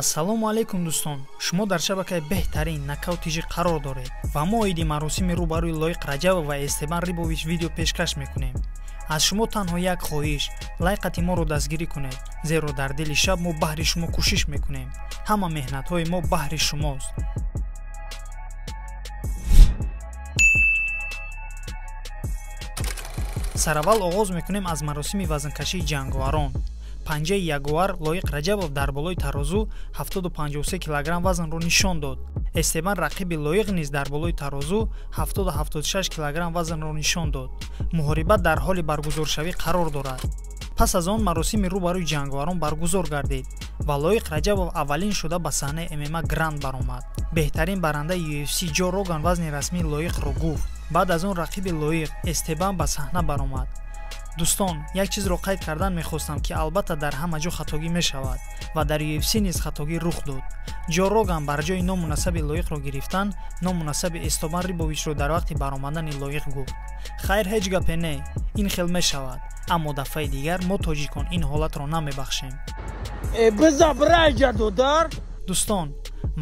Ассалому алайкум дӯстон, шумо дар шабакаи беҳтарин Нокаут ТЖ қарор доред ва мо оиди маросими рӯбарӯи Лоиқ Раҷабов ва Эстебан Рибович видео пешкаш мекунем. Аз шумо танҳо як хоҳиш: лайқати моро дастгирӣ кунед, зеро дар дили шаб мо баҳри шумо кӯшиш мекунем. Ҳама меҳнатҳои мо баҳри шумост. Сараввал оғоз мекунем аз маросими вазнкашии ҷанговарон. Панҷаи ягуар Лоиқ Раҷабов дар болои тарозу 753 килограмм вазнро нишон дод. Эстебан рақиби Лоиқ низ дар болои тарозу 776 килограмм вазнро нишон дод. Муҳориба дар ҳоли баргузоршавӣ қарор дорад. Пас аз он маросими рӯбарӯи ҷанговарон баргузор гардид ва Лоиқ Раҷабов аввалин шуда ба саҳнаи ММА Гранд баромад. Беҳтарин барандаи UFC Ҷо Роган вазни расмии Лоиқро гуфт. Баъд аз он рақиби Лоиқ Эстебан ба саҳна баромад. Дӯстон, як чизро қайд кардан мехостам, ки албатта дар ҳама ҷо хатогӣ мешавад ва дар UFC низ хатогӣ рух дод. Ҷо Роган бар ҷои ному насаби Лоиқро гирифтан, ному насаби Эстебан Рибовичро дар вақти баромадани Лоиқ гуфт. Хайр, ҳеҷ гапе не, ин хел мешавад, аммо дафъаи дигар мо тоҷикон ин ҳолатро намебахшем. Дӯстон,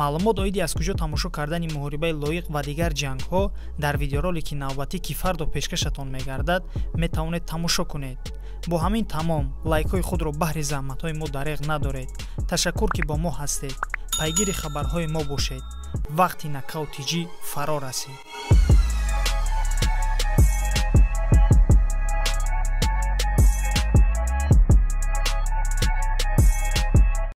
маълумот оиди аз куҷо тамошо кардани муҳорибаи Лоиқ ва дигар ҷангҳо дар видеоролики навбатӣ, ки фардо пешкашатон мегардад, метавонед тамошо кунед. Бо ҳамин тамом, лайкҳои худро баҳри заҳматҳои мо дареғ надоред. Ташаккур, ки бо мо ҳастед. Пайгири хабарҳои мо бошед. Вақти Нокаут ТЖ фаро расид.